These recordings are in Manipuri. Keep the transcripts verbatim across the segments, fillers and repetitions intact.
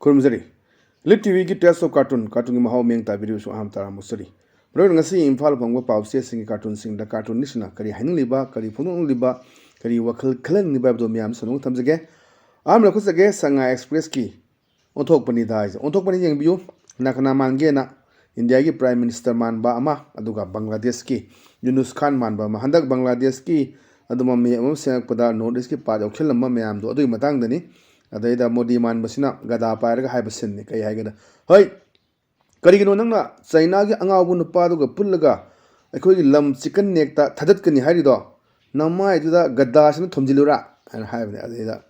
ꯈꯨꯔꯨꯝꯖꯔꯤ꯫ ꯂꯤꯠ ꯇꯤꯚꯤꯒꯤ Tales of Cartoon, ꯀꯥꯔꯇꯨꯟꯒꯤ ꯃꯍꯥꯎ ꯃꯤꯌꯦꯡ ꯇꯥꯕꯤꯔꯤꯕꯁꯨ ꯑꯍꯥꯟꯕ ꯇꯔꯥꯃꯨꯛ ꯆꯔꯤ꯫ ꯃꯔꯨꯑꯣꯏꯅ ꯉꯁꯤ ꯏꯝꯐꯥꯜ ꯐꯪꯕ ꯄꯥꯎꯆꯦꯁꯤꯡꯒꯤ ꯀꯥꯔꯇꯨꯟꯁꯤꯡꯗ ꯀꯥꯔꯇꯨꯟ ꯑꯁꯤꯅ ꯀꯔꯤ ꯍꯥꯏꯅꯤꯡꯂꯤꯕ, ꯀꯔꯤ ꯐꯣꯡꯗꯣꯛꯅꯤꯡꯂꯤꯕ, ꯀꯔꯤ ꯋꯥꯈꯜ ꯈꯜꯍꯟꯅꯤꯡꯂꯤꯕ ꯍꯥꯏꯕꯗꯨ ꯃꯌꯥꯝ ꯁꯟꯗꯣꯛꯅ ꯊꯝꯖꯒꯦ꯫ ꯑꯍꯥꯟꯕ ꯂꯧꯈꯠꯆꯒꯦ, ꯁꯉꯥꯏ ꯑꯦꯛꯁꯄ꯭ꯔꯦꯁꯀꯤ ꯑꯣꯟꯊꯣꯛꯄꯅꯤꯗ ꯍꯥꯏꯁꯦ꯫ ꯑꯣꯟꯊꯣꯛꯄꯅꯤ, ꯌꯦꯡꯕꯤꯌꯨ꯫ ꯀꯅꯥ ꯀꯅꯥ ꯃꯥꯟꯒꯦꯅ, ꯏꯟꯗꯤꯌꯥꯒꯤ ꯄ꯭ꯔꯥꯏꯝ ꯃꯤꯅꯤꯁꯇꯔ ꯃꯥꯟꯕ ꯑꯃ, ꯑꯗꯨꯒ ꯕꯪꯒ꯭ꯂꯥꯗꯦꯁꯀꯤ ꯌꯨꯅꯨꯁ ꯈꯥꯟ ꯃꯥꯟꯕ ꯑꯃ꯫ ꯍꯟꯗꯛ ꯕꯪꯒ꯭ꯂꯥꯗꯦꯁꯀꯤ ꯑꯗꯨꯝꯕ ꯃꯦꯞ ꯑꯃ ꯁꯦꯝꯃꯛꯄꯗ ꯅꯣꯔꯠ ꯏꯁꯀꯤ ꯄꯥꯔꯠ ꯌꯥꯎꯁꯜꯂꯝꯕ ꯃꯌꯥꯝꯗꯣ ꯑꯗꯨꯒꯤ ꯃꯇꯥꯡꯗꯅꯤ꯫ ꯑꯗꯩꯗ ꯃꯣꯗꯤ ꯃꯥꯟꯕꯁꯤꯅ ꯒꯗꯥ ꯄꯥꯏꯔꯒ ꯍꯥꯏꯕ ꯁꯤꯟꯅꯤ꯫ ꯀꯩ ꯍꯥꯏꯒꯦꯗ, "ꯍꯣꯏ, ꯀꯔꯤꯒꯤꯅꯣ ꯅꯪꯅ ꯆꯩꯅꯥꯒꯤ ꯑꯉꯥꯎꯕ ꯅꯨꯄꯥꯗꯨꯒ ꯄꯨꯜꯂꯒ ꯑꯩꯈꯣꯏꯒꯤ ꯂꯝ ꯆꯤꯛꯀꯟ ꯅꯦꯛꯇ ꯊꯥꯗꯠꯀꯅꯤ ꯍꯥꯏꯔꯤꯗꯣ? ꯅꯃꯥꯏꯗꯨꯗ ꯒꯗꯥꯁꯤꯅ ꯊꯣꯝꯖꯤꯜꯂꯨꯔꯥ?" ꯍꯥꯏꯅ ꯍꯥꯏꯕꯅꯦ꯫ ꯑꯗꯩꯗ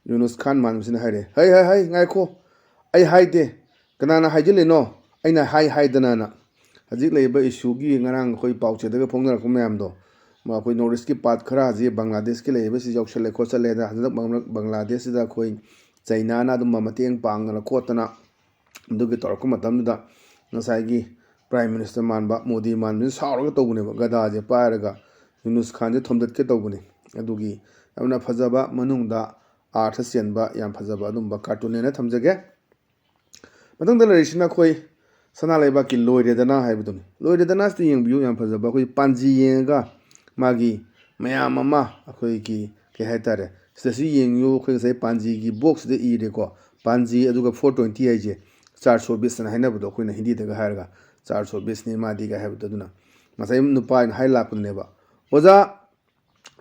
ꯌꯨꯅꯨꯁ ꯈꯥꯟ ꯃꯥꯟꯕꯁꯤꯅ ꯍꯥꯏꯔꯦ, "ꯍꯩ, ꯍꯩ, ꯍꯩ, ꯉꯥꯏꯈꯣ, ꯑꯩ ꯍꯥꯏꯗꯦ꯫ ꯀꯅꯥꯅ ꯍꯥꯏꯖꯤꯜꯂꯤꯅꯣ? ꯑꯩꯅ ꯍꯥꯏ ꯍꯥꯏꯗꯅꯅ꯫ ꯍꯧꯖꯤꯛ ꯂꯩꯔꯤꯕ ꯏꯁꯨꯒꯤ ꯉꯔꯥꯡ ꯑꯩꯈꯣꯏ ꯄꯥꯎꯆꯦꯗꯒ ꯐꯣꯡꯅꯔꯛꯄ ꯃꯌꯥꯝꯗꯣ, ꯃ-, ꯑꯩꯈꯣꯏ ꯅꯣꯔꯠ ꯏꯁꯀꯤ ꯄꯥꯔꯠ ꯈꯔ ꯍꯧꯖꯤꯛ ꯕꯪꯒ꯭ꯂꯥꯗꯦꯁꯀꯤ ꯂꯩꯔꯤꯕꯁꯤ ꯌꯧꯁꯜꯂꯦ ꯈꯣꯠꯆꯜꯂꯦ꯫ ꯑꯗ ꯍꯟꯗꯛ ꯕꯪꯒ꯭ꯂꯥ-, ꯕꯪꯒ꯭ꯂꯥꯗꯦꯁꯁꯤꯗ ꯑꯩꯈꯣꯏ ꯆꯩꯅꯥꯅ ꯑꯗꯨꯝꯕ ꯃꯇꯦꯡ ꯄꯥꯡꯗꯅ ꯈꯣꯠꯇꯅ ꯑꯗꯨꯒꯤ ꯇꯧꯔꯛꯄ ꯃꯇꯝꯗꯨꯗ ꯉꯁꯥꯏꯒꯤ ꯄ꯭ꯔꯥꯏꯝ ꯃꯤꯅꯤꯁꯇꯔ ꯃꯥꯟꯕ ꯃꯣꯗꯤ ꯃꯥꯟꯕꯁꯤ ꯁꯥꯎꯔꯒ ꯇꯧꯕꯅꯦꯕ, ꯒꯗꯥꯁꯦ ꯄꯥꯏꯔꯒ ꯌꯨꯅꯨꯁ ꯈꯥꯟꯁꯦ ꯊꯣꯝꯗꯠꯀꯦ ꯇꯧꯕꯅꯤ꯫ ꯑꯗꯨꯒꯤ ꯌꯥꯝꯅ ꯐꯖꯕ, ꯃꯅꯨꯡꯗ ꯑꯥꯔꯊ ꯆꯦꯟꯕ ꯌꯥꯝ ꯐꯖꯕ ꯑꯗꯨꯝꯕ ꯀꯥꯔꯇꯨꯟꯅꯦꯅ ꯊꯝꯖꯒꯦ꯫ ꯃꯊꯪꯗ ꯂꯩꯔꯤꯁꯤꯅ ꯑꯩꯈꯣꯏ ꯁꯅꯥ ꯂꯩꯕꯥꯛꯀꯤ ꯂꯣꯏꯔꯦꯗꯅ ꯍꯥꯏꯕꯗꯨꯅꯤ꯫ ꯂꯣꯏꯔꯦꯗꯅ ꯁꯤꯗ ꯌꯦꯡꯕꯤꯌꯨ, ꯌꯥꯝ ꯐꯖꯕ ꯑꯩꯈꯣꯏ ꯄꯥꯟꯖꯤ ꯌꯦꯡꯉꯒ ꯃꯥꯒꯤ ꯃꯌꯥꯝ ꯑꯃ ꯑꯩꯈꯣꯏꯒꯤ ꯀꯩ ꯍꯥꯏꯇꯥꯔꯦ, ꯁꯤꯗꯁꯨ ꯌꯦꯡꯉꯤꯉꯨ, ꯑꯩꯈꯣꯏ ꯉꯁꯥꯏ ꯄꯥꯟꯖꯤꯒꯤ ꯕꯣꯛꯁꯁꯤꯗ ꯏꯔꯦꯀꯣ, ꯄꯥꯟꯖꯤ ꯑꯗꯨꯒ ꯐꯣꯔ ꯇ꯭ꯋꯦꯟꯇꯤ ꯍꯥꯏꯁꯦ ꯆꯥꯔ ꯁꯣꯕꯤꯁ ꯑꯅ ꯍꯥꯏꯅꯕꯗꯣ, ꯑꯩꯈꯣꯏꯅ ꯍꯤꯟꯗꯤꯗꯒ ꯍꯥꯏꯔꯒ ꯆꯥꯔ ꯁꯣꯕꯤꯁꯅꯤ ꯃꯥꯗꯤꯒ ꯍꯥꯏꯕꯗꯣ꯫ ꯑꯗꯨꯅ ꯉꯁꯥꯏ ꯅꯨꯄꯥ ꯑꯩꯅ ꯍꯥꯏ ꯂꯥꯛꯄꯗꯨꯅꯦꯕ, "ꯑꯣꯖꯥ,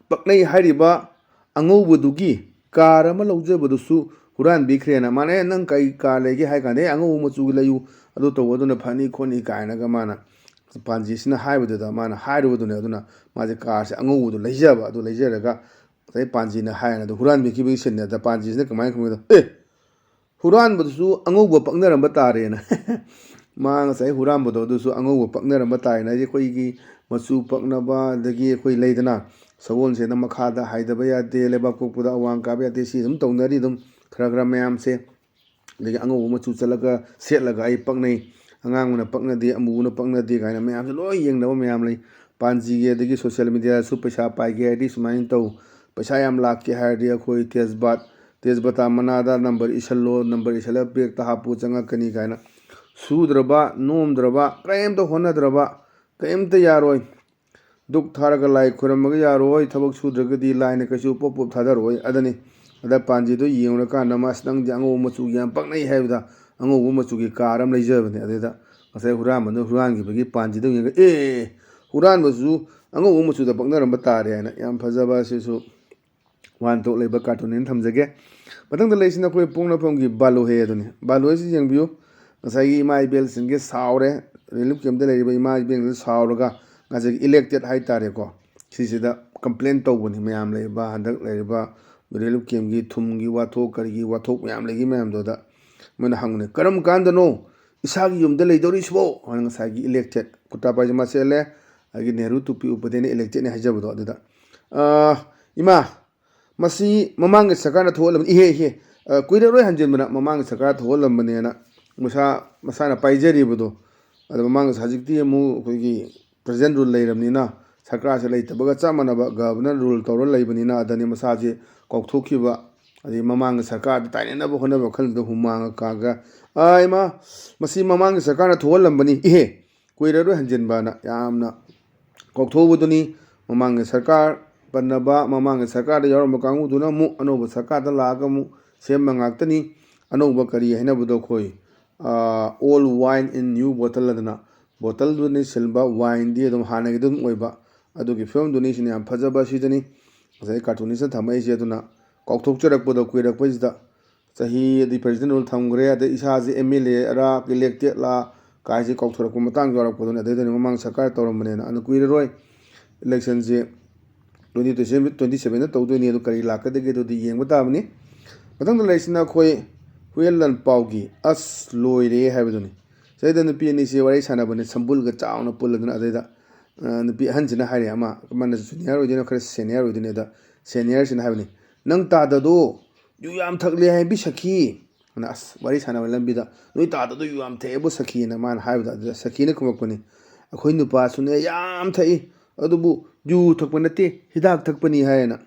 ꯄꯛꯅꯩ ꯍꯥꯏꯔꯤꯕ ꯑꯉꯧꯕꯗꯨꯒꯤ ꯀꯥꯔ ꯑꯃ ꯂꯧꯖꯕꯗꯨꯁꯨ ꯍꯨꯔꯥꯟꯕꯤꯈ꯭ꯔꯦꯅ"꯫ ꯃꯥꯅ, "ꯑꯦ, ꯅꯪ ꯀꯩ ꯀꯥꯔ ꯂꯩꯒꯦ?" ꯍꯥꯏ ꯀꯥꯟꯗ, "ꯑꯦ, ꯑꯉꯧꯕ ꯃꯆꯨꯒꯤ ꯂꯩꯌꯨ, ꯑꯗꯨ ꯇꯧ, ꯑꯗꯨꯅ ꯐꯅꯤ ꯈꯣꯠꯅꯤ" ꯀꯥꯏꯅꯒ ꯃꯥꯅ ꯄꯥꯟꯖꯤꯁꯤꯅ ꯍꯥꯏꯕꯗꯨꯗ ꯃꯥꯅ ꯍꯥꯏꯔꯨꯕꯗꯨꯅꯦ꯫ ꯑꯗꯨꯅ ꯃꯥꯁꯦ ꯀꯥꯔꯁꯦ ꯑꯉꯧꯕꯗꯣ ꯂꯩꯖꯕ, ꯑꯗꯨ ꯂꯩꯖꯔꯒ ꯉꯁꯥꯏ ꯄꯥꯟꯖꯤꯅ ꯍꯥꯏꯅ ꯑꯗꯨ ꯍꯨꯔꯥꯟꯕꯤꯈꯤꯕꯒꯤ ꯁꯤꯟꯅꯦ꯫ ꯑꯗ ꯄꯥꯟꯖꯤꯁꯤꯅ ꯀꯃꯥꯏꯅ ꯈꯨꯝꯒꯦꯗ, "ꯑꯦ, ꯍꯨꯔꯥꯟꯕꯗꯨꯁꯨ ꯑꯉꯧꯕ ꯄꯛꯅꯔꯝꯕ ꯇꯥꯔꯦꯅ"꯫ ꯃꯥ ꯉꯁꯥꯏ ꯍꯨꯔꯥꯟꯕꯗꯣ ꯑꯗꯨꯁꯨ ꯑꯉꯧꯕ ꯄꯛꯅꯔꯝꯕ ꯇꯥꯔꯦꯅ꯫ ꯍꯥꯏꯗꯤ ꯑꯩꯈꯣꯏꯒꯤ ꯃꯆꯨ ꯄꯛꯅꯕ, ꯑꯗꯒꯤ ꯑꯩꯈꯣꯏ ꯂꯩꯗꯅ, ꯁꯒꯣꯜꯁꯦꯟꯗ ꯃꯈꯥꯗ ꯍꯥꯏꯗꯕ ꯌꯥꯗꯦ, ꯂꯩꯕꯥꯛ ꯄꯣꯛꯄꯗ ꯑꯋꯥꯡ ꯀꯥꯕ ꯌꯥꯗꯦ, ꯁꯤ ꯑꯗꯨꯝ ꯇꯧꯅꯔꯤ ꯑꯗꯨꯝ ꯈꯔ ꯈꯔ ꯃꯌꯥꯝꯁꯦ꯫ ꯑꯗꯒꯤ ꯑꯉꯧꯕ ꯃꯆꯨ ꯆꯠꯂꯒ ꯁꯦꯠꯂꯒ ꯑꯩ ꯄꯛꯅꯩ, ꯑꯉꯥꯡꯕꯅ ꯄꯛꯅꯗꯦ, ꯑꯃꯨꯕꯅ ꯄꯛꯅꯗꯦ ꯀꯥꯏꯅ ꯃꯌꯥꯝꯁꯦ ꯂꯣꯏ ꯌꯦꯡꯅꯕ ꯃꯌꯥꯝ ꯂꯩ꯫ ꯄꯥꯟꯖꯤꯒꯤ ꯑꯗꯒꯤ ꯁꯣꯁꯤꯌꯦꯜ ꯃꯦꯗꯤꯌꯥꯗꯁꯨ ꯄꯩꯁꯥ ꯄꯥꯏꯒꯦ ꯍꯥꯏꯔꯗꯤ ꯁꯨꯃꯥꯏꯅ ꯇꯧ, ꯄꯩꯁꯥ ꯌꯥꯝ ꯂꯥꯛꯀꯦ ꯍꯥꯏꯔꯗꯤ ꯑꯩꯈꯣꯏ ꯇꯦꯖꯕꯥꯠ, ꯇꯦꯖꯄꯇꯥ ꯃꯅꯥꯗ ꯅꯝꯕꯔ ꯏꯁꯜꯂꯣ, ꯅꯝꯕꯔ ꯏꯁꯜꯂꯒ ꯕꯦꯛꯇ ꯍꯥꯞꯄꯨ, ꯆꯪꯉꯛꯀꯅꯤ ꯀꯥꯏꯅ꯫ ꯁꯨꯗ꯭ꯔꯕ ꯅꯣꯝꯗ꯭ꯔꯕ, ꯀꯔꯤꯝꯇ ꯍꯣꯠꯅꯗ꯭ꯔꯕ, ꯀꯔꯤꯝꯇ ꯌꯥꯔꯣꯏ꯫ ꯙꯨꯛ ꯊꯥꯔꯒ ꯂꯥꯏ ꯈꯣꯏꯔꯝꯃꯒ ꯌꯥꯔꯣꯏ, ꯊꯕꯛ ꯁꯨꯗ꯭ꯔꯒꯗꯤ ꯂꯥꯏꯅ ꯀꯩꯁꯨ ꯄꯣꯞ ꯄꯣꯞ ꯊꯥꯗꯔꯣꯏ꯫ ꯑꯗꯅꯤ꯫ ꯑꯗ ꯄꯥꯟꯖꯤꯗꯣ ꯌꯦꯡꯉꯨꯔꯀꯥꯟꯗ, "ꯃꯥꯁ, ꯅꯪꯗꯤ ꯑꯉꯧꯕ ꯃꯆꯨꯒꯤ ꯌꯥꯝ ꯄꯛꯅꯩ" ꯍꯥꯏꯕꯗ, ꯑꯉꯧꯕ ꯃꯆꯨꯒꯤ ꯀꯥꯔ ꯑꯃ ꯂꯩꯖꯕꯅꯦ꯫ ꯑꯗꯨꯗ ꯉꯁꯥꯏ ꯍꯨꯔꯥꯟꯕꯅ ꯍꯨꯔꯥꯟꯈꯤꯕꯒꯤ ꯄꯥꯟꯖꯤꯗꯣ ꯌꯦꯡꯉꯒ, "ꯑꯦ, ꯍꯨꯔꯥꯟꯕꯁꯨ ꯑꯉꯧꯕ ꯃꯆꯨꯗ ꯄꯛꯅꯔꯝꯕ ꯇꯥꯔꯦ" ꯍꯥꯏꯅ꯫ ꯌꯥꯝ ꯐꯖꯕ, ꯑꯁꯤꯁꯨ ꯋꯥꯍꯟꯊꯣꯛ ꯂꯩꯕ ꯀꯥꯔꯇꯨꯟꯅꯦꯅ ꯊꯝꯖꯒꯦ꯫ ꯃꯊꯪꯗ ꯂꯩꯔꯤꯁꯤꯅ ꯑꯩꯈꯣꯏ ꯄꯣꯛꯅꯐꯝꯒꯤ ꯕꯥꯂꯨꯍꯦ ꯑꯗꯨꯅꯤ꯫ ꯕꯥꯂꯨꯍꯦꯁꯤ ꯌꯦꯡꯕꯤꯌꯨ꯫ ꯉꯁꯥꯏꯒꯤ ꯏꯃꯥ ꯏꯕꯦꯜꯁꯤꯡꯁꯦ ꯁꯥꯎꯔꯦ, ꯔꯤꯂꯤꯐ ꯀꯦꯝꯞꯇ ꯂꯩꯔꯤꯕ ꯏꯃꯥ ꯏꯕꯦꯜꯁꯤꯡꯁꯦ ꯁꯥꯎꯔꯒ ꯉꯁꯥꯏꯒꯤ ꯏꯂꯦꯛꯇꯦꯠ ꯍꯥꯏꯇꯥꯔꯦꯀꯣ, ꯁꯤꯁꯤꯗ ꯀꯝꯄ꯭ꯂꯦꯟ ꯇꯧꯕꯅꯤ꯫ ꯃꯌꯥꯝ ꯂꯩꯔꯤꯕ, ꯍꯟꯗꯛ ꯂꯩꯔꯤꯕ ꯔꯤꯂꯤꯐ ꯀꯦꯝꯞꯀꯤ ꯊꯨꯝꯒꯤ ꯋꯥꯊꯣꯛ, ꯀꯔꯤꯒꯤ ꯋꯥꯊꯣꯛ ꯃꯌꯥꯝ ꯂꯩꯈꯤ ꯃꯌꯥꯝꯗꯨꯗ ꯃꯣꯏꯅ ꯍꯪꯕꯅꯤ, "ꯀꯔꯝ ꯀꯥꯟꯗꯅꯣ ꯏꯁꯥꯒꯤ ꯌꯨꯝꯗ ꯂꯩꯗꯧꯔꯤꯁꯤꯕꯣ?" ꯍꯥꯏꯅ ꯉꯁꯥꯏꯒꯤ ꯏꯂꯦꯛꯇꯦꯠ, ꯀꯨꯔꯇꯥ ꯄꯥꯏꯖꯃꯥ ꯁꯦꯠꯂꯦ, ꯑꯗꯒꯤ ꯅꯦꯍꯔꯨ ꯇꯨꯄꯤ ꯎꯞꯄꯗꯩꯅ ꯏꯂꯦꯛꯇꯦꯠꯅꯤ ꯍꯥꯏꯖꯕꯗꯣ꯫ ꯑꯗꯨꯗ, "ꯑ, ꯏꯃꯥ, ꯃꯁꯤ ꯃꯃꯥꯡꯒꯤ ꯁꯔꯀꯥꯔꯅ ꯊꯣꯛꯍꯜꯂꯕꯅꯤ, ꯏꯍꯦ, ꯏꯍꯦ, ꯑ, ꯀꯨꯏꯔꯔꯣꯏ ꯍꯟꯖꯤꯟꯕꯅ ꯃꯃꯥꯡꯒꯤ ꯁꯔꯀꯥꯔ ꯊꯣꯛꯍꯜꯂꯝꯕꯅꯦꯅ ꯃꯁꯥ, ꯃꯁꯥꯅ ꯄꯥꯏꯖꯔꯤꯕꯗꯣ꯫ ꯑꯗꯣ ꯃꯃꯥꯡꯒꯤ, ꯍꯧꯖꯤꯛꯇꯤ ꯑꯃꯨꯛ ꯑꯩꯈꯣꯏꯒꯤ ꯄ꯭ꯔꯖꯦꯟ ꯔꯨꯜ ꯂꯩꯔꯕꯅꯤꯅ ꯁꯔꯀꯥꯔꯁꯦ ꯂꯩꯇꯕꯒ ꯆꯞ ꯃꯥꯟꯅꯕ ꯒꯕꯔꯅꯔ ꯔꯨꯜ ꯇꯧꯔ ꯂꯩꯕꯅꯤꯅ ꯑꯗꯅꯤ ꯃꯁꯥꯁꯦ ꯀꯥꯎꯊꯣꯛꯈꯤꯕ, ꯑꯗꯩ ꯃꯃꯥꯡꯒꯤ ꯁꯔꯀꯥꯔꯗ ꯇꯥꯏꯅꯅꯕ ꯍꯣꯠꯅꯕ ꯋꯥꯈꯜꯗꯨꯗ ꯍꯨꯃꯥꯡꯒ ꯀꯥꯡꯒ, ꯑ, ꯏꯃꯥ, ꯃꯁꯤ ꯃꯃꯥꯡꯒꯤ ꯁꯔꯀꯥꯔꯅ ꯊꯣꯛꯍꯜꯂꯝꯕꯅꯤ, ꯏꯍꯦ, ꯀꯨꯏꯔꯔꯣꯏ ꯍꯟꯖꯤꯟꯕꯅ ꯌꯥꯝꯅ ꯀꯥꯎꯊꯣꯛꯎꯕꯗꯨꯅꯤ꯫ ꯃꯃꯥꯡꯒꯤ ꯁꯔꯀꯥꯔ ꯄꯟꯅꯕ, ꯃꯃꯥꯡꯒꯤ ꯁꯔꯀꯥꯔꯗ ꯌꯥꯎꯔꯝꯕ ꯀꯥꯡꯕꯨꯗꯨꯅ ꯑꯃꯨꯛ ꯑꯅꯧꯕ ꯁꯔꯀꯥꯔꯗ ꯂꯥꯛꯑꯒ ꯑꯃꯨꯛ ꯁꯦꯝꯕ ꯉꯥꯛꯇꯅꯤ꯫ ꯑꯅꯧꯕ ꯀꯔꯤ ꯍꯥꯏꯅꯕꯗꯣ ꯑꯩꯈꯣꯏ, "Old wine in new bottle" ꯑꯗꯨꯅ, ꯕꯣꯇꯜꯗꯨꯅꯤ ꯁꯤꯜꯕ, ꯋꯥꯏꯟꯗꯤ ꯑꯗꯨꯝ ꯍꯥꯟꯅꯒꯤ ꯑꯗꯨꯝ ꯑꯣꯏꯕ꯫ ꯑꯗꯨꯒꯤ ꯐꯤꯕꯝꯗꯨꯅꯤ꯫ ꯁꯤꯅ ꯌꯥꯝ ꯐꯖꯕ ꯑꯁꯤꯗꯅꯤ ꯉꯁꯥꯏ ꯀꯥꯔꯇꯨꯅꯤꯁꯅ ꯊꯝꯃꯛꯏꯁꯦ꯫ ꯑꯗꯨꯅ ꯀꯥꯎꯊꯣꯛꯆꯔꯛꯄꯗꯣ ꯀꯨꯏꯔꯛꯄꯁꯤꯗ, ꯆꯍꯤ ꯑꯗꯨ ꯄ꯭ꯔꯖꯤꯗꯦꯟ ꯔꯨꯜ ꯊꯝꯈ꯭ꯔꯦ, ꯑꯗꯩ ꯏꯁꯥꯁꯦ ꯑꯦꯝ ꯑꯦꯜ ꯑꯦꯔ ꯏꯂꯦꯛꯇꯦꯠꯂ ꯀꯥꯏꯁꯦ ꯀꯥꯎꯊꯣꯔꯛꯄ ꯃꯇꯥꯡ ꯌꯥꯎꯔꯛꯄꯗꯨꯅ꯫ ꯑꯗꯩꯗꯨꯅ ꯃꯃꯥꯡ ꯁꯔꯀꯥꯔ ꯇꯧꯔꯝꯕꯅꯦꯅ꯫ ꯑꯗꯨ ꯀꯨꯏꯔꯔꯣꯏ, ꯏꯂꯦꯛꯁꯟꯁꯦ ꯇ꯭ꯋꯦꯟꯇꯤ ꯇ꯭ꯋꯦꯟꯇꯤ ꯁꯕꯦꯟꯗ ꯇꯧꯗꯣꯏꯅꯤ꯫ ꯑꯗꯨ ꯀꯔꯤ ꯂꯥꯛꯀꯗꯒꯦ ꯑꯗꯨꯗꯤ ꯌꯦꯡꯕ ꯇꯥꯕꯅꯤ꯫ ꯃꯊꯪꯗ ꯂꯩꯔꯤꯁꯤꯅ ꯑꯩꯈꯣꯏ ꯍꯨꯏꯌꯦꯟ ꯂꯥꯟꯄꯥꯎꯒꯤ "ꯑꯁ ꯂꯣꯏꯔꯦ" ꯍꯥꯏꯕꯗꯨꯅꯤ꯫ ꯁꯤꯗꯩꯗ ꯅꯨꯄꯤ ꯑꯅꯤꯁꯦ ꯋꯥꯔꯤ ꯁꯥꯟꯅꯕꯅꯦ, ꯁꯝꯕꯨꯜꯒ ꯆꯥꯎꯅ ꯄꯨꯜꯂꯗꯅ꯫ ꯑꯗꯩꯗ, ꯑ, ꯅꯨꯄꯤ ꯑꯍꯟꯁꯤꯅ ꯍꯥꯏꯔꯦ, ꯑꯃ, ꯑꯃꯅ ꯖꯨꯅꯤꯌꯔ ꯑꯣꯏꯗꯣꯏꯅꯣ, ꯈꯔ ꯁꯦꯅꯤꯌꯔ ꯑꯣꯏꯗꯣꯏꯅꯤ꯫ ꯑꯗ ꯁꯦꯅꯤꯌꯔꯁꯤꯅ ꯍꯥꯏꯕꯅꯤ, "ꯅꯪ ꯇꯥꯗꯗꯣ ꯌꯨ ꯌꯥꯝ ꯊꯛꯂꯦ ꯍꯥꯏꯕꯤ ꯁꯈꯤ"꯫ ꯑꯗ ꯑꯁ, ꯋꯥꯔꯤ ꯁꯥꯟꯅꯕ ꯂꯝꯕꯤꯗ, "ꯅꯣꯏ ꯇꯥꯗꯗꯣ ꯌꯨ ꯌꯥꯝ ꯊꯛꯑꯦꯕꯨ ꯁꯈꯤꯅ" ꯃꯥꯅ ꯍꯥꯏꯕꯗ, ꯑꯗꯨꯗ ꯁꯈꯤꯅ ꯈꯨꯝꯃꯛꯄꯅꯤ, "ꯑꯩꯈꯣꯏ ꯅꯨꯄꯥꯁꯨꯅꯦ ꯌꯥꯝ ꯊꯛꯏ, ꯑꯗꯨꯕꯨ ꯌꯨ ꯊꯛꯄ ꯅꯠꯇꯦ, ꯍꯤꯗꯥꯛ ꯊꯛꯄꯅꯤ" ꯍꯥꯏꯌꯦꯅ꯫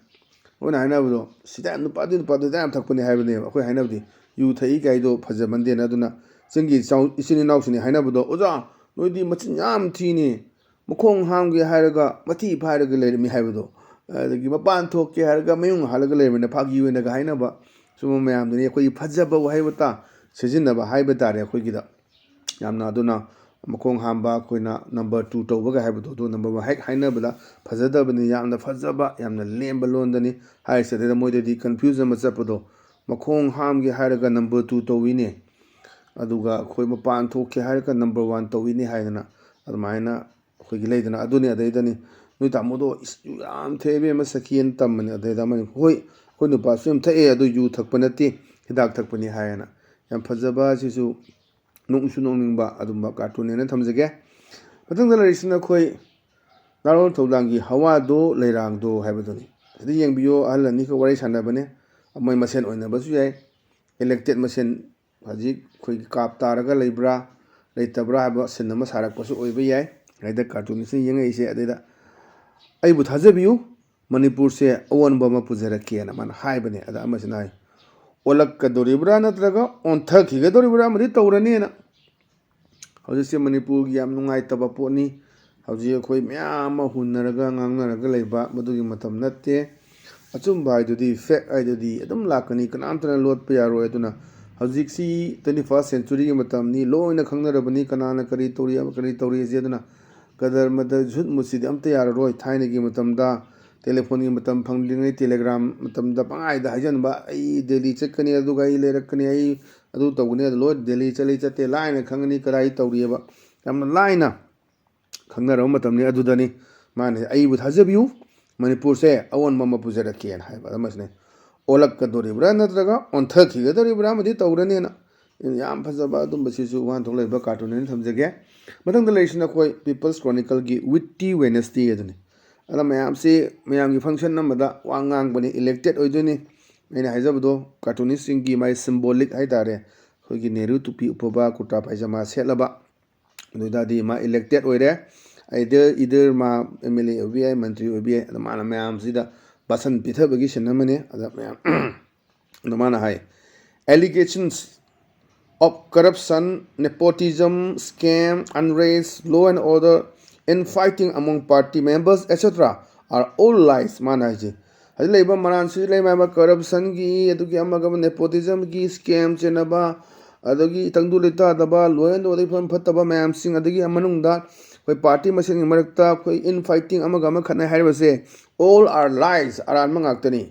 ꯃꯣꯏꯅ ꯍꯥꯏꯅꯕꯗꯣ, "ꯁꯤꯗ ꯌꯥꯝ ꯅꯨꯄꯥꯗꯤ, ꯅꯨꯄꯥꯗꯨ ꯍꯤꯗꯥꯛ ꯌꯥꯝ ꯊꯛꯄꯅꯦ" ꯍꯥꯏꯕꯅꯦꯕ꯫ ꯑꯩꯈꯣꯏ ꯍꯥꯏꯅꯕꯗꯤ, "ꯌꯨ ꯊꯛꯏ ꯀꯥꯏꯗꯣ ꯐꯖꯃꯟꯗꯦꯅ"꯫ ꯑꯗꯨꯅ ꯆꯤꯡꯒꯤ ꯏꯆꯥꯎ-, ꯏꯆꯤꯟ ꯏꯅꯥꯎꯁꯤꯡꯅ ꯍꯥꯏꯅꯕꯗꯣ, "ꯑꯣꯖꯥ, ꯅꯣꯏꯗꯤ ꯃꯆꯤꯟ ꯌꯥꯝ ꯊꯤꯅꯦ, ꯃꯈꯣꯡ ꯍꯥꯝꯒꯦ ꯍꯥꯏꯔꯒ ꯃꯊꯤ ꯐꯥꯏꯔꯒ ꯂꯩꯔꯝꯃꯤ" ꯍꯥꯏꯕꯗꯣ, ꯑꯗꯒꯤ "ꯃꯄꯥꯟ ꯊꯣꯛꯀꯦ ꯍꯥꯏꯔꯒ ꯃꯌꯨꯡ ꯍꯥꯜꯂꯒ ꯂꯩꯔꯝꯃꯤꯅ" ꯐꯥꯒꯤ ꯑꯣꯏꯅꯒ ꯍꯥꯏꯅꯕ ꯁꯨꯝꯕ ꯃꯌꯥꯝꯗꯨꯅꯤ꯫ ꯑꯩꯈꯣꯏꯒꯤ ꯐꯖꯕ ꯋꯥꯍꯩ ꯋꯥꯇꯥ ꯁꯤꯖꯤꯟꯅꯕ ꯍꯥꯏꯕ ꯇꯥꯔꯦ ꯑꯩꯈꯣꯏꯒꯤꯗ꯫ ꯌꯥꯝꯅ ꯑꯗꯨꯅ ꯃꯈꯣꯡ ꯍꯥꯝꯕ, ꯑꯩꯈꯣꯏꯅ ꯅꯝꯕꯔ ꯇꯨ ꯇꯧꯕꯒ ꯍꯥꯏꯕꯗꯣ, ꯑꯗꯨ ꯅꯝꯕꯔ ꯋꯥꯟ ꯍꯦꯛ ꯍꯥꯏꯅꯕꯗ ꯐꯖꯗꯕꯅꯤ, ꯌꯥꯝꯅ ꯐꯖꯕ, ꯌꯥꯝꯅ ꯂꯦꯝꯕ ꯂꯣꯟꯗꯅꯤ ꯍꯥꯏꯔꯤꯁꯦ꯫ ꯑꯗꯩꯗ ꯃꯣꯏꯗꯗꯤ ꯀꯟꯐ꯭ꯌꯨꯖꯟ ꯑꯃ ꯆꯠꯄꯗꯣ, ꯃꯈꯣꯡ ꯍꯥꯝꯒꯦ ꯍꯥꯏꯔꯒ ꯅꯝꯕꯔ ꯇꯨ ꯇꯧꯋꯤꯅꯦ, ꯑꯗꯨꯒ ꯑꯩꯈꯣꯏ ꯃꯄꯥꯟ ꯊꯣꯛꯀꯦ ꯍꯥꯏꯔꯒ ꯅꯝꯕꯔ ꯋꯥꯟ ꯇꯧꯋꯤꯅꯦ ꯍꯥꯏꯗꯅ ꯑꯗꯨꯃꯥꯏꯅ ꯑꯩꯈꯣꯏꯒꯤ ꯂꯩꯗꯅ, ꯑꯗꯨꯅꯤ꯫ ꯑꯗꯩꯗꯅꯤ, "ꯅꯣꯏ ꯇꯥꯃꯣꯗꯣ ꯏꯁ, ꯌꯨ ꯌꯥꯝ ꯊꯛꯑꯦ ꯏꯕꯦꯝꯃ, ꯁꯈꯤꯑꯅ" ꯇꯝꯕꯅꯤ꯫ ꯑꯗꯩꯗ ꯑꯃꯅꯤ, "ꯍꯣꯏ, ꯑꯩꯈꯣꯏ ꯅꯨꯄꯥꯁꯨ ꯌꯥꯝ ꯊꯛꯑꯦ, ꯑꯗꯨ ꯌꯨ ꯊꯛꯄ ꯅꯠꯇꯦ, ꯍꯤꯗꯥꯛ ꯊꯛꯄꯅꯤ" ꯍꯥꯏꯌꯦꯅ꯫ ꯌꯥꯝ ꯐꯖꯕ ꯑꯁꯤꯁꯨ ꯅꯣꯛꯁꯨ ꯅꯣꯛꯅꯤꯡꯕ ꯑꯗꯨꯝꯕ ꯀꯥꯔꯇꯨꯟꯅꯦꯅ ꯊꯝꯖꯒꯦ꯫ ꯃꯊꯪꯗ ꯂꯩꯔꯤꯁꯤꯅ ꯑꯩꯈꯣꯏ ꯅꯥꯔꯣꯜ ꯊꯧꯗꯥꯡꯒꯤ "ꯍꯋꯥꯗꯣ ꯂꯩꯔꯥꯡꯗꯣ" ꯍꯥꯏꯕꯗꯨꯅꯤ꯫ ꯑꯁꯤꯗ ꯌꯦꯡꯕꯤꯌꯣ, ꯑꯍꯜ ꯑꯅꯤꯈꯛ ꯋꯥꯔꯤ ꯁꯥꯟꯅꯕꯅꯦ꯫ ꯃꯣꯏ ꯃꯁꯦꯟ ꯑꯣꯏꯅꯕꯁꯨ ꯌꯥꯏ, ꯏꯂꯦꯛꯇꯦꯠ ꯃꯁꯦꯟ ꯍꯧꯖꯤꯛ ꯑꯩꯈꯣꯏꯒꯤ ꯀꯥꯞ ꯇꯥꯔꯒ ꯂꯩꯕ꯭ꯔꯥ ꯂꯩꯇꯕ꯭ꯔꯥ ꯍꯥꯏꯕ ꯁꯤꯟ ꯑꯃ ꯁꯥꯔꯛꯄꯁꯨ ꯑꯣꯏꯕ ꯌꯥꯏ꯫ ꯍꯥꯏꯗ ꯀꯥꯔꯇꯨꯟꯁꯤꯅ ꯌꯦꯡꯉꯛꯏꯁꯦ꯫ ꯑꯗꯩꯗ, "ꯑꯩꯕꯨ ꯊꯥꯖꯕꯤꯌꯨ, ꯃꯅꯤꯄꯨꯔꯁꯦ ꯑꯑꯣꯟꯕ ꯑꯃ ꯄꯨꯖꯔꯛꯀꯦꯅ" ꯃꯥꯅ ꯍꯥꯏꯕꯅꯦ꯫ ꯑꯗ ꯑꯃꯁꯤꯅ ꯍꯥꯏ, "ꯑꯣꯜꯂꯛꯀꯗꯣꯔꯤꯕ꯭ꯔꯥ ꯅꯠꯇ꯭ꯔꯒ ꯑꯣꯟꯊꯈꯤꯒꯗꯣꯔꯤꯕ꯭ꯔꯥ ꯑꯃꯗꯤ ꯇꯧꯔꯅꯤꯅ"꯫ ꯍꯧꯖꯤꯛꯁꯦ ꯃꯅꯤꯄꯨꯔꯒꯤ ꯌꯥꯝ ꯅꯨꯡꯉꯥꯏꯇꯕ ꯄꯣꯠꯅꯤ꯫ ꯍꯧꯖꯤꯛ ꯑꯩꯈꯣꯏ ꯃꯌꯥꯝ ꯑꯃ ꯍꯨꯟꯅꯔꯒ ꯉꯥꯡꯅꯔꯒ ꯂꯩꯕ ꯃꯗꯨꯒꯤ ꯃꯇꯝ ꯅꯠꯇꯦ꯫ ꯑꯆꯨꯝꯕ ꯍꯥꯏꯗꯨꯗꯤ, ꯐꯦꯛ ꯍꯥꯏꯗꯨꯗꯤ ꯑꯗꯨꯝ ꯂꯥꯛꯀꯅꯤ, ꯀꯅꯥꯝꯇꯅ ꯂꯣꯠꯄ ꯌꯥꯔꯣꯏ꯫ ꯑꯗꯨꯅ ꯍꯧꯖꯤꯛꯁꯤ ꯇ꯭ꯋꯦꯟꯇꯤ ꯐꯥꯔꯁ ꯁꯦꯟꯆꯨꯔꯤꯒꯤ ꯃꯇꯝꯅꯤ, ꯂꯣꯏꯅ ꯈꯪꯅꯔꯕꯅꯤ ꯀꯅꯥꯅ ꯀꯔꯤ ꯇꯧꯔꯤ, ꯀꯔꯤ ꯇꯧꯔꯤ ꯑꯁꯤ꯫ ꯑꯗꯨꯅ ꯀꯗꯔ ꯃꯗꯔ ꯖꯨꯠ ꯃꯨꯠꯁꯤꯗꯤ ꯑꯝꯇ ꯌꯥꯔꯔꯣꯏ꯫ ꯊꯥꯏꯅꯒꯤ ꯃꯇꯝꯗ ꯇꯦꯂꯤꯐꯣꯟꯒꯤ ꯃꯇꯝ ꯐꯪꯗ꯭ꯔꯤꯉꯩ ꯇꯦꯂꯤꯒ꯭ꯔꯥꯝ ꯃꯇꯝꯗ ꯄꯪꯍꯥꯏꯗ ꯍꯥꯏꯖꯟꯕ, "ꯑꯩ ꯗꯦꯜꯂꯤ ꯆꯠꯀꯅꯤ, ꯑꯗꯨꯒ ꯑꯩ ꯂꯩꯔꯛꯀꯅꯤ, ꯑꯩ ꯑꯗꯨ ꯇꯧꯒꯅꯤ", ꯑꯗꯨ ꯂꯣꯏ ꯗꯦꯜꯂꯤ ꯆꯠꯂꯤ ꯆꯠꯇꯦ ꯂꯥꯏꯅ ꯈꯪꯒꯅꯤ, ꯀꯗꯥꯏ ꯇꯧꯔꯤꯑꯕ꯫ ꯌꯥꯝꯅ ꯂꯥꯏꯅ ꯈꯪꯅꯔꯕ ꯃꯇꯝꯅꯤ꯫ ꯑꯗꯨꯗꯅꯤ ꯃꯥꯅ, "ꯑꯩꯕꯨ ꯊꯥꯖꯕꯤꯌꯨ, ꯃꯅꯤꯄꯨꯔꯁꯦ ꯑꯑꯣꯟꯕ ꯑꯃ ꯄꯨꯖꯔꯛꯀꯦꯅ" ꯍꯥꯏꯕ ꯑꯃꯁꯤꯅ꯫ "ꯑꯣꯜꯂꯛꯀꯗꯣꯔꯤꯕ꯭ꯔꯥ ꯅꯠꯇ꯭ꯔꯒ ꯑꯣꯟꯊꯈꯤꯒꯗꯣꯔꯤꯕ꯭ꯔꯥ ꯑꯃꯗꯤ ꯇꯧꯔꯅꯤꯅ"꯫ ꯌꯥꯝ ꯐꯖꯕ ꯑꯗꯨꯝꯕꯁꯤꯁꯨ ꯋꯥꯍꯟꯊꯣꯛ ꯂꯩꯕ ꯀꯥꯔꯇꯨꯟ ꯑꯣꯏꯅ ꯊꯝꯖꯒꯦ꯫ ꯃꯊꯪꯗ ꯂꯩꯔꯤꯁꯤꯅ ꯑꯩꯈꯣꯏ ꯄꯤꯄꯜꯁ ꯀ꯭ꯔꯣꯅꯤꯀꯜꯒꯤ ꯋꯤꯠꯇꯤ ꯋꯦꯅꯁꯗꯦ ꯑꯗꯨꯅꯤ꯫ ꯑꯗ ꯃꯌꯥꯝꯁꯤ ꯃꯌꯥꯝꯒꯤ ꯐꯪꯁꯟ ꯑꯃꯗ ꯋꯥ ꯉꯥꯡꯕꯅꯤ, ꯏꯂꯦꯛꯇꯦꯠ ꯑꯣꯏꯗꯣꯏꯅꯤ꯫ ꯑꯩꯅ ꯍꯥꯏꯖꯕꯗꯣ ꯀꯥꯔꯇꯨꯅꯤꯁꯁꯤꯡꯒꯤ ꯃꯥꯒꯤ ꯁꯤꯝꯕꯣꯂꯤꯛ ꯍꯥꯏꯇꯥꯔꯦ, ꯑꯩꯈꯣꯏꯒꯤ ꯅꯦꯍꯔꯨ ꯇꯨꯄꯤ ꯎꯞꯄꯕ, ꯀꯨꯔꯇꯥ ꯄꯥꯏꯖꯃꯥ ꯁꯦꯠꯂꯕ, ꯑꯗꯨ ꯑꯣꯏꯇꯥꯔꯗꯤ ꯃꯥ ꯏꯂꯦꯛꯇꯦꯠ ꯑꯣꯏꯔꯦ꯫ ꯑꯥꯏꯗꯔ, ꯏꯗꯔ ꯃꯥ ꯑꯦꯝ ꯑꯦꯜ ꯑꯦ ꯑꯣꯏꯕ ꯌꯥꯏ, ꯃꯟꯇ꯭ꯔꯤ ꯑꯣꯏꯕ ꯌꯥꯏ꯫ ꯑꯗ ꯃꯥꯅ ꯃꯌꯥꯝꯁꯤꯗ ꯄꯥꯁꯟ ꯄꯤꯊꯕꯒꯤ ꯁꯤꯟ ꯑꯃꯅꯤ꯫ ꯑꯗ ꯃꯌꯥꯝ ꯑꯗ ꯃꯥꯅ ꯍꯥꯏ, "Allegations of corruption, nepotism, scam, unrest, law and order, infighting among party members, et cetera are all lies." ꯃꯥꯅ ꯍꯥꯏꯁꯦ, ꯍꯧꯖꯤꯛ ꯂꯩꯕ ꯃꯔꯥꯟꯁꯤ ꯂꯩ ꯃꯌꯥꯝ ꯀꯔꯞꯁꯟꯒꯤ, ꯑꯗꯨꯒꯤ ꯑꯃꯒ ꯑꯃ ꯅꯦꯄꯣꯇꯤꯖꯝꯒꯤ, ꯁ꯭ꯀꯦꯝ ꯆꯦꯟꯅꯕ, ꯑꯗꯒꯤ ꯇꯪꯗꯨ ꯂꯩꯇꯥꯗꯕ, ꯂꯣꯏꯅ ꯑꯗꯒꯤ ꯐꯤꯕꯝ ꯐꯠꯇꯕ ꯃꯌꯥꯝꯁꯤꯡ, ꯑꯗꯒꯤ ꯃꯅꯨꯡꯗ ꯑꯩꯈꯣꯏ ꯄꯥꯔꯇꯤ ꯃꯁꯦꯟꯒꯤ ꯃꯔꯛꯇ ꯑꯩꯈꯣꯏ ꯏꯟ ꯐꯥꯏꯇꯤꯡ ꯑꯃꯒ ꯑꯃ ꯈꯠꯅꯩ ꯍꯥꯏꯔꯤꯕꯁꯦ, all are lies, ꯑꯔꯥꯟꯕ ꯉꯥꯛꯇꯅꯤ꯫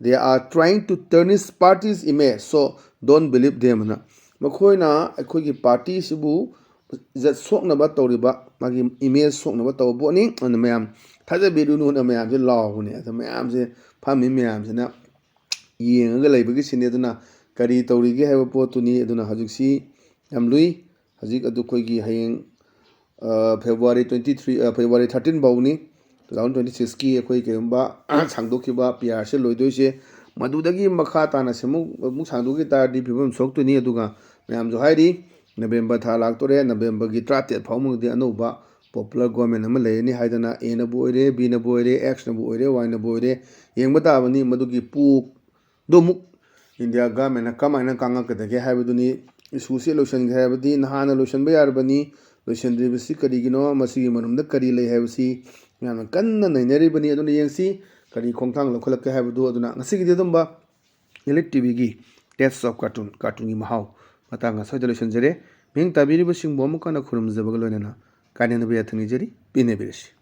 "They are trying to tarnish party's image, so don't believe them" ꯍꯥꯏꯅ꯫ ꯃꯈꯣꯏꯅ ꯑꯩꯈꯣꯏꯒꯤ ꯄꯥꯔꯇꯤꯁꯤꯕꯨ ꯏꯖꯠ ꯁꯣꯛꯅꯕ ꯇꯧꯔꯤꯕ, ꯃꯥꯒꯤ ꯏꯃꯦꯖ ꯁꯣꯛꯅꯕ ꯇꯧꯕ ꯄꯣꯠꯅꯤ꯫ ꯑꯗꯨꯅ ꯃꯌꯥꯝ ꯊꯥꯖꯕꯤꯔꯨꯅꯨꯅ ꯃꯌꯥꯝꯁꯦ ꯂꯥꯎꯕꯅꯦ꯫ ꯑꯗ ꯃꯌꯥꯝꯁꯦ, ꯐꯝꯃꯤ ꯃꯌꯥꯝꯁꯤꯅ ꯌꯦꯡꯉꯒ ꯂꯩꯕꯒꯤ ꯁꯤꯟꯅꯤ꯫ ꯑꯗꯨꯅ ꯀꯔꯤ ꯇꯧꯔꯤꯒꯦ ꯍꯥꯏꯕ ꯄꯣꯠꯇꯨꯅꯤ꯫ ꯑꯗꯨꯅ ꯍꯧꯖꯤꯛꯁꯤ ꯌꯥꯝ ꯂꯨꯏ꯫ ꯍꯧꯖꯤꯛ ꯑꯗꯨ ꯑꯩꯈꯣꯏꯒꯤ ꯍꯌꯦꯡ, ꯑ, February twenty three, ꯑ, February thirteen ꯐꯥꯎꯅꯤ, two thousand twenty six ꯀꯤ ꯑꯩꯈꯣꯏ ꯀꯩꯒꯨꯝꯕ ꯁꯥꯡꯗꯣꯛꯈꯤꯕ ꯄꯤ ꯑꯥꯔꯁꯦ ꯂꯣꯏꯗꯣꯏꯁꯦ꯫ ꯃꯗꯨꯗꯒꯤ ꯃꯈꯥ ꯇꯥꯅ ꯁꯤꯃꯨꯛ ꯑꯃꯨꯛ ꯁꯥꯡꯗꯣꯛꯈꯤ ꯇꯥꯔꯗꯤ ꯐꯤꯕꯝ ꯁꯣꯛꯇꯣꯏꯅꯤ꯫ ꯑꯗꯨꯒ ꯃꯌꯥꯝꯁꯨ ꯍꯥꯏꯔꯤ, ꯅꯕꯦꯝꯕꯔ ꯊꯥ ꯂꯥꯛꯇꯣꯔꯦ, ꯅꯕꯦꯝꯕꯔꯒꯤ ꯇꯔꯥꯇꯔꯦꯠ ꯐꯥꯎꯕꯗꯤ ꯑꯅꯧꯕ ꯄꯣꯄꯨꯂꯔ ꯒꯣꯔꯃꯦꯟ ꯑꯃ ꯂꯩꯔꯅꯤ ꯍꯥꯏꯗꯅ, ꯑꯦꯅꯕꯨ ꯑꯣꯏꯔꯦ, ꯕꯤꯅꯕꯨ ꯑꯣꯏꯔꯦ, ꯑꯦꯛꯁꯅꯕꯨ ꯑꯣꯏꯔꯦ, ꯋꯥꯏꯅꯕꯨ ꯑꯣꯏꯔꯦ, ꯌꯦꯡꯕ ꯇꯥꯕꯅꯤ ꯃꯗꯨꯒꯤ ꯄꯣꯛ ꯑꯗꯨ ꯑꯃꯨꯛ ꯏꯟꯗꯤꯌꯥ ꯒꯃꯦꯟꯅ ꯀꯃꯥꯏꯅ ꯀꯥꯡꯉꯛꯀꯗꯒꯦ ꯍꯥꯏꯕꯗꯨꯅꯤ꯫ ꯏꯁꯨꯁꯤ ꯂꯣꯏꯁꯤꯟꯒꯦ ꯍꯥꯏꯕꯗꯤ ꯅꯍꯥꯟꯅ ꯂꯣꯏꯁꯤꯟꯕ ꯌꯥꯔꯕꯅꯤ꯫ ꯂꯣꯏꯁꯤꯟꯗ꯭ꯔꯤꯕꯁꯤ ꯀꯔꯤꯒꯤꯅꯣ? ꯃꯁꯤꯒꯤ ꯃꯔꯝꯗ ꯀꯔꯤ ꯂꯩ ꯍꯥꯏꯕꯁꯤ ꯃꯌꯥꯝꯅ ꯀꯟꯅ ꯅꯩꯅꯔꯤꯕꯅꯤ꯫ ꯑꯗꯨꯅ ꯌꯦꯡꯁꯤ ꯀꯔꯤ ꯈꯣꯡꯊꯥꯡ ꯂꯧꯈꯠꯂꯛꯀꯦ ꯍꯥꯏꯕꯗꯨ꯫ ꯑꯗꯨꯅ ꯉꯁꯤꯒꯤꯗꯤ ꯑꯗꯨꯝꯕ Elite ꯇꯤ ꯚꯤꯒꯤ Taste of Cartoon, ꯀꯥꯔꯇꯨꯟꯒꯤ ꯃꯍꯥꯎ ꯃꯇꯥꯡ ꯑꯁ꯭ꯋꯥꯏꯗ ꯂꯣꯏꯁꯤꯟꯖꯔꯦ꯫ ꯃꯤꯠꯌꯦꯡ ꯇꯥꯕꯤꯔꯤꯕꯁꯤꯡꯕꯨ ꯑꯃꯨꯛ ꯍꯟꯅ ꯈꯨꯔꯨꯝꯖꯕꯒ ꯂꯣꯏꯅꯅ ꯀꯥꯏꯅꯅꯕ ꯌꯥꯊꯪ ꯅꯤꯖꯔꯤ꯫ ꯄꯦꯟꯅꯕꯤꯔꯁꯤ꯫